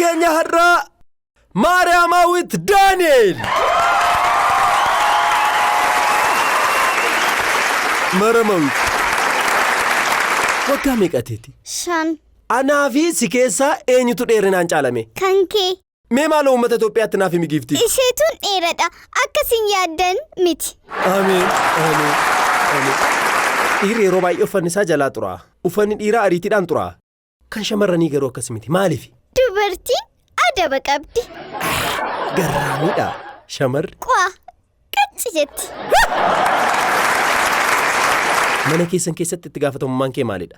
keenya har'aa Maariyaamaawit Daani'el. Maramawit. Waggaa meeqateeti? 5. Anaa fi si keessaa eenyutu dheerinaan caalame? Kan kee. Mee maaloo uummata Itoophiyaatti naaf himi giiftii. Isheetuun dheeradha. Akkasiin yaaddan miti. Ameen. Ameen. Ameen. Dhiirri yeroo baay'ee uffanni isaa jalaa xuraa'a. Uffanni dhiiraa ariitiidhaan xuraa'a. Kan shamarranii garuu akkas miti. Maaliif? Dubartiin adaba qabdi. Garraamiidha. Shamarri. Qwaa. Qacci jetti. Mana keessan keessatti itti gaafatamummaan kee maalidha?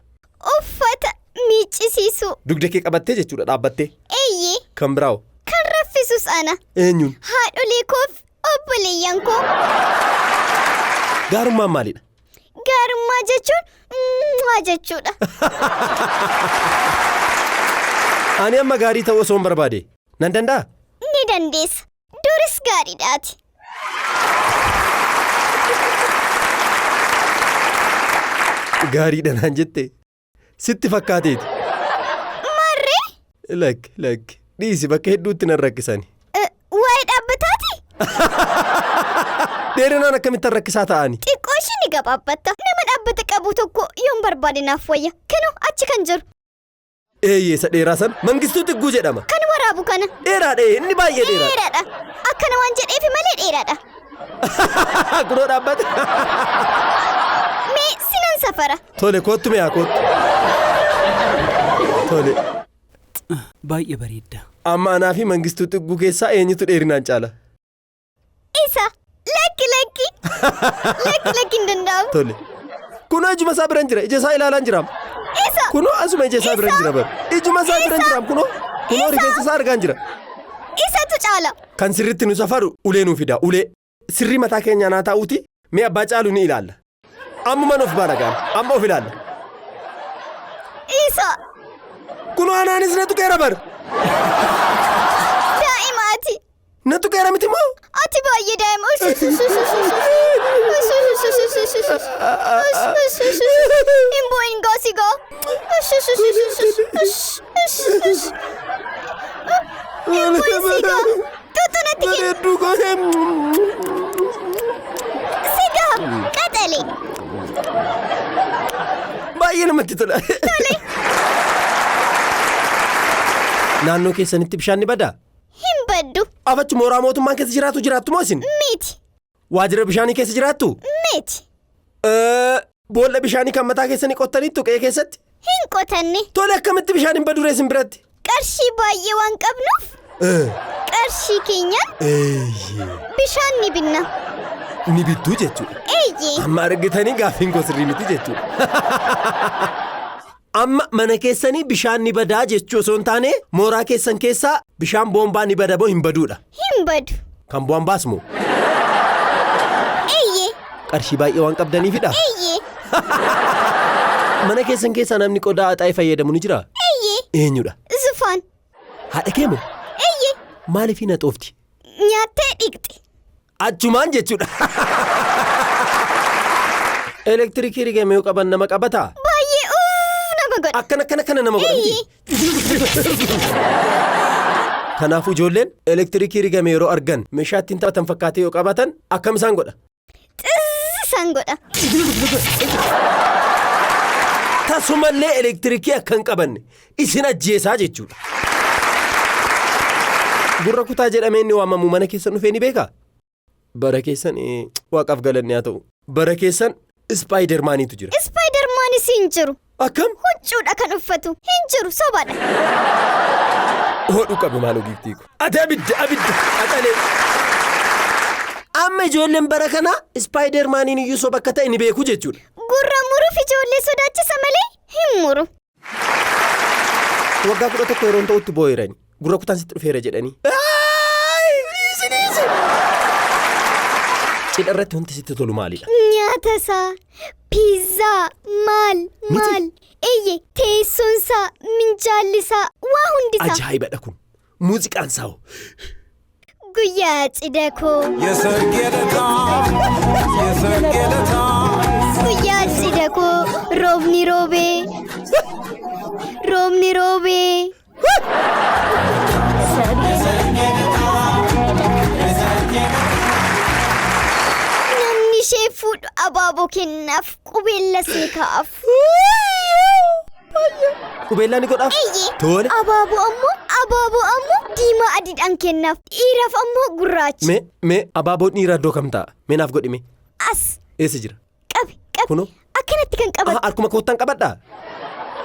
Uffata miiccisiisuu. Dugda kee qabattee jechuudha dhaabbattee. Eeyyee. Kan biraa'o. Kan raffisus ana. Eenyuun? Haadholee koof obboleeyyan koo. Gaarummaan maalidha? Gaarummaa jechuun mwaa jechuudha. Ani amma gaarii ta'uu osoo hin barbaade nan danda'a? Ni dandeessa. Duris gaariidhaati. Gaariidha naan jette. Sitti fakkaateeti. Marree? Lakki lakki dhiisi bakka hedduutti nan rakkisani. Waa'ee dhaabbataati? Dheerinaan akkamittan rakkisaa ta'ani? Xiqqoo ishii ni gabaabbatta. Nama dhaabbata qabu tokko yoon barbaade naaf wayya. Kinoo achi kan jiru. Eeyyee isa dheeraa sana Mangistuu Xigguu jedhama. Kan waraabu kana. Dheeraadha inni baay'ee dheeraadha. Dheeraadha. Akkana waan jedheefi malee dheeraadha. Kunoo dhaabbata. Mee sinan safara. Tole koottu mee haa koottu. Tole. Baay'ee bareedda. Amma anaa fi Mangistuu Xigguu keessaa eenyutu dheerinaan caala? Isa. Lakki lakki. Lakki lakki hin danda'amu. Tole. Kunoo ijuma isaa biran jira. Ija isaa ilaalaan jira. Isa. Kunoo asuma ija isaa biran jira bar. Ijuma isaa biran jira kunoo. Kunoo rifeensa isaa argaan jira. Isatu caala. Kan sirriitti nu safaru ulee nuu fida ulee. Sirrii mataa keenyaa naa taa'uuti mee abbaa caalu ni ilaalla. Ammuman of baana gaama. Amma of ilaalla. Isa. Kunoo anaanis na tuqeera bar. Daa'ima ati. Na tuqeera miti moo? Ati baay'ee daa'ima. Hin boo'in gaa si gaa. Hin boo'in si gaa. Tuttu natti kenni. Bareedduu koo. Si gaa. Qaxalee. Baay'ee namatti tola. Naannoo keessanitti bishaan ni badaa? Hin baddu. Afachi mooraa mootummaan keessa jiraatu jiraattu moo isin? Miti. Waajjira bishaanii keessa jiraattu? Miti. Boolla bishaanii kan mataa keessanii qottaniittu qe'ee keessatti? Hin qotanne. Tole akkamitti bishaan hin baduree isin biratti? Qarshii baay'ee waan qabnuuf qarshii keenyaan bishaan ni binna. Ni bittuu jechuudha. Eeyyee. Amma argitanii gaaffiin koo sirrii miti jechuudha. Amma mana keessanii bishaan ni badaa jechuu osoo hin taane mooraa keessan keessaa bishaan boombaa ni bada moo hin baduudha? Hin badu. Kan bu'aan baasmu Eeyyee. qarshii baay'ee waan qabdaniifidha. Eeyyee. Mana keessan keessaa namni qodaa haxaa'ee fayyadamu ni jiraa? Eeyyee. Eenyudha? Zufaan. Haadha kee moo? Eeyyee. Maaliif hin haxoofti? Nyaattee dhiqxi. Achumaan jechuudha. Elektirikii rigamee yoo qaban nama qabataa? Baay'ee uff nama godha. Akkana akkana akkana nama godha miti? Kanaafuu ijoolleen elektirikii rigame yeroo argan meeshaa ittiin taphatan fakkaatee yoo qabatan akkam isaan godha? Xizz isaan godha. Tasumallee elektirikii akka hin qabanne isin ajjeesaa jechuudha. Gurra kutaa jedhamee inni waamamu mana keessan dhufee ni beekaa? Bara keessan waaqaaf galanni haa ta'u. Bara keessan Ispaayidermaaniitu jira. Ispaayidermaanis hin jiru. Akkam? Huccuudha kan uffatu. Hin jiru sobaadha. Hodhu qabi maaloo giiftii ko. Ati abidda abidda qaxalee. Amma ijoolleen bara kanaa Ispaayidermaaniin iyyuu soba akka ta'e ni beeku jechuudha. Gurra muruuf ijoollee sodaachisa malee hin muru. Waggaa 11 yeroon ta'utti boo'eerani. Gurra kutaan sitti dhufeera jedhanii. Dhiisi dhiisi. Cidha irratti wanti sitti tolu maalidha? Nyaata isaa, piizzaa, maal maal. Eeyye teessoon isaa, minjaalli isaa, waa hundi isaa. Ajaa'ibadha kun. Muuziqaan isaa hoo? Guyyaa cidha koo. Guyyaa cidha koo roobni roobee. Roobni roobee. Abaaboo kennaaf, qubeellas ni kaa'aaf. Qubeellaa ni godhaaf? Eeyyee. Tole. Abaaboo ammoo diimaa adiidhaan kennaaf. Dhiiraaf ammoo gurraacha. Mee abaaboon dhiiraa iddoo kam ta'a? Mee naaf godhi mee. As. Eessa jira? Qabi, qabi. Kunoo. Akkanatti kan qabatu. Harkuma koottan qabadhaa?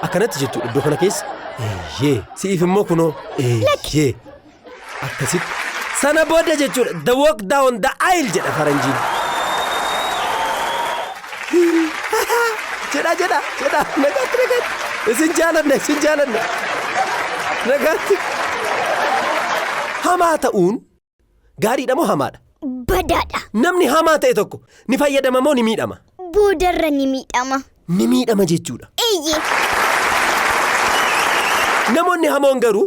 Akkanatti jechuudha iddoo kana keessa. Eeyyee. Si'iif immoo kunoo. Eeyyee. Akkasitti. Sana booda jechuudha, "The walk down the aisle" jedha faranjiin. Jedha, jedha, jedha. Nagaatti, nagaatti. Isin jaalanna, isin jaalanna. Nagaatti. Hamaa ta'uun gaariidha moo hamaadha? Badaadha. Namni hamaa ta'e tokko ni fayyadama moo ni miidhama? Boodarra ni miidhama. Ni miidhama jechuudha. Eeyyee. Namoonni hamoon garuu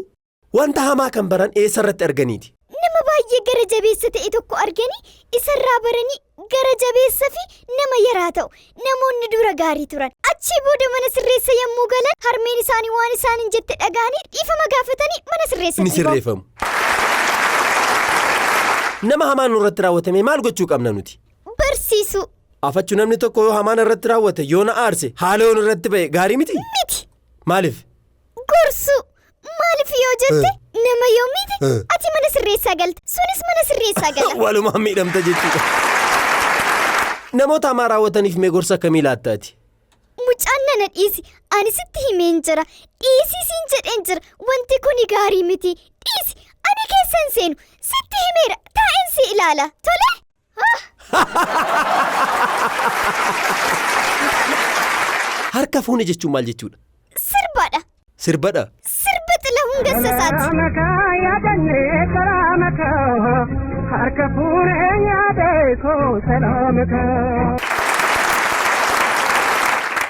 wanta hamaa kan baran eessarratti arganiiti? Nama baay'ee gara jabeessa ta'e tokko arganii isarraa baranii gara jabeessa fi nama yaraa ta'u. Namoonni dura gaarii turan. Achii booda mana sirreessa yommuu galan, harmeen isaanii waan isaaniin jette dhaga'anii dhiifama gaafatanii mana sirreessa. Ni sirreeffamu. Nama hamaan nurratti raawwatame maal gochuu qabna nuti? Barsiisuu. Afachuu. Namni tokko yoo hamaan irratti raawwate, yoo na aarse, haala yoon irratti ba'e gaarii miti? Miti. Maaliif? Gorsuu. Maaliif yoo jette, nama yoo miti ati mana sirreessaa galta. Sunis mana sirreessaa gala. Walumaan miidhamta jechuudha. Namoota hamaa raawwataniif mee gorsa akkamii laattaati? Mucaan nana, dhiisi. Ani sitti himeen jira. Dhiisii siin jedheen jira. Wanti kuni gaarii miti. Dhiisi. Ani keessan seenu. Sitti himeera. Taa'een si ilaala. Tole? Harka fuune jechuun maal jechuudha? Sirbaadha. Sirbadha. Sirba Xilahuun Gassasaati. Harka fuunee yaadee koo salaamaka.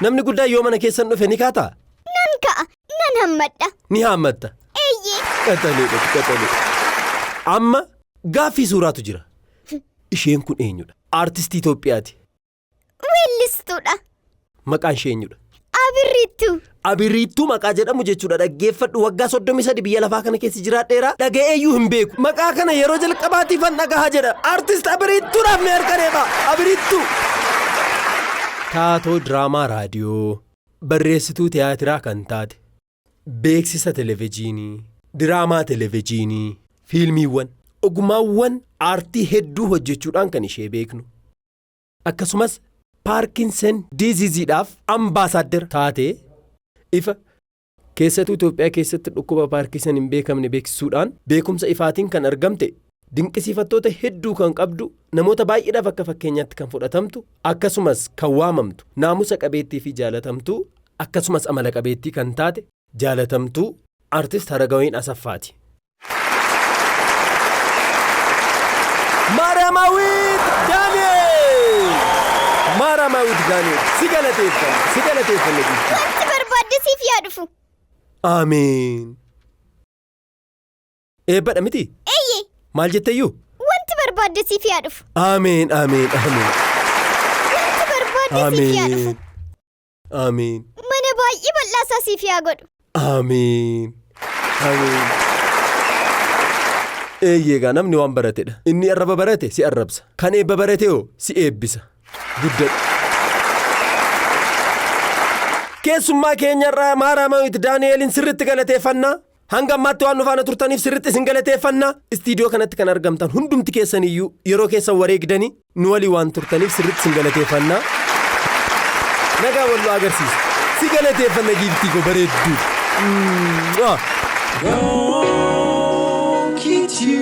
Namni guddaan yoo mana keessan dhufe ni kaataa? Nan ka'a. Nan hammadha. Ni haammatta. Eeyyee. Qaxaleedha, qaxalee. Amma gaaffii suuraatu jira. Isheen kun eenyudha? Aartistii Itoophiyaati. Weellistuudha. Maqaan ishee eenyudha? Abirrittuu. Abiriittuu maqaa jedhamu jechuudha. Dhaggeeffadhu, waggaa 33 biyya lafaa kana keessa jiraadheera. Dhaga'eeyyuu hin beeku. Maqaa kana yeroo jalqabaatiifan dhagahaa jedha. Aartist Abiriittuudhaaf mee harka reebaa. Abiriittuu. Taatoo diraamaa raadiyoo, barreessituu tiyaatiraa kan taate, beeksisa televezyiinii, diraamaa televezyiinii, fiilmiiwwan, ogummaawwan aartii hedduu hojjechuudhaan kan ishee beeknu. Akkasumas Parkinson diseaseiidhaaf ambaasaadder taatee ifa keessattuu Itoophiyaa keessatti dhukkuba Paarkinson hin beekamne beeksisuudhaan beekumsa ifaatiin kan argamte, dinqisiifattoota hedduu kan qabdu, namoota baay'eedhaaf akka fakkeenyaatti kan fudhatamtu, akkasumas kan waamamtu, naamusa qabeettii fi jaalatamtuu, akkasumas amala qabeettii kan taate, jaalatamtuu artist Haragawiin Asaffaati. Maaramaawit Daani'el! Maaramaawit Daani'el, si galateeffanna, si galateeffanna jechuudha. Wanti barbaadde siif yaa dhufu. Ameen. Eebbadha miti? Eeyyee. Maal jetteyyuu? Wanti barbaadde siif yaa dhufu. Ameen, ameen, ameen. Wanti barbaadde siif yaa dhufu. Ameen. Ameen. Mana baay'ee bal'aasaa siif yaa godhu. Ameen. Ameen. Eeyyee egaa, namni waan baratedha. Inni arraba barate si arrabsa. Kan eebba barate hoo si eebbisa. Guddadhu. Keessummaa keenyarraa Maaraamaawit Daani'eelin sirritti galateeffannaa. Hanga ammaatti waan nu faana turtaniif sirritti isin galateeffannaa. Istiidiyoo kanatti kan argamtan hundumti keessaniyyuu yeroo keessan wareegdanii nu walii waan turtaniif sirritti isin galateeffannaa. Nagaa wal nu agarsiisa. Si galateeffanna, giiftii koo bareedduu. Mwah. Kitty.